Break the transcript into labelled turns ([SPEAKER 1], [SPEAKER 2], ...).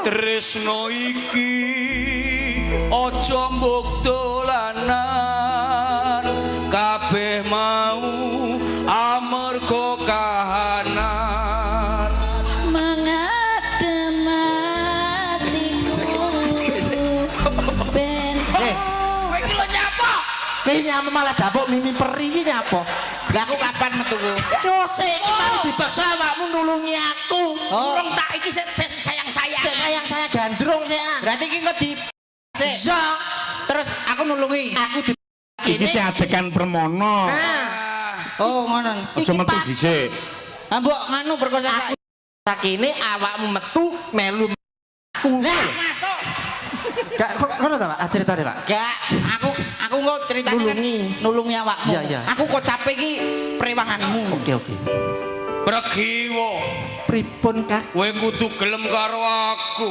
[SPEAKER 1] Tresno iki aja mbok dolanan, kabeh mau amarga kahanan.
[SPEAKER 2] Mengadem atiku ben.
[SPEAKER 3] Eh.
[SPEAKER 1] Kowe iki lho nyapa?
[SPEAKER 3] Kowe nyapa malah dapuk mimi peri iki nyapa?
[SPEAKER 4] Lah, aku kapan metuku?
[SPEAKER 3] Yo sik, iki mari dipaksa awakmu nulungi aku.
[SPEAKER 4] Oh.
[SPEAKER 5] Urung tak iki sik sayang-sayang.
[SPEAKER 3] Sik sayang saya gandrung sik ah.
[SPEAKER 4] Berarti iki kok di sik.
[SPEAKER 3] Iya.
[SPEAKER 4] Terus aku nulungi.
[SPEAKER 3] Aku di
[SPEAKER 6] Iki sing adegan Permono.
[SPEAKER 3] Nah,
[SPEAKER 4] Oh, ngono.
[SPEAKER 6] Aja metu dhisik.
[SPEAKER 4] Ah, mbok nganu perkosa
[SPEAKER 3] aku sakine awakmu metu melu aku.
[SPEAKER 4] Lah, masuk.
[SPEAKER 3] Gak kok ngono ta, Pak? Ah, ceritane, Pak.
[SPEAKER 4] Gak, aku kok ceritanya kan
[SPEAKER 3] Nulungi.
[SPEAKER 4] Nulungi awakmu.
[SPEAKER 3] Iya.
[SPEAKER 4] Aku kok capek iki prewanganmu.
[SPEAKER 3] Oke.
[SPEAKER 1] Pregiwa,
[SPEAKER 3] Pripun, Kak?
[SPEAKER 1] Kowe kudu gelem karo aku.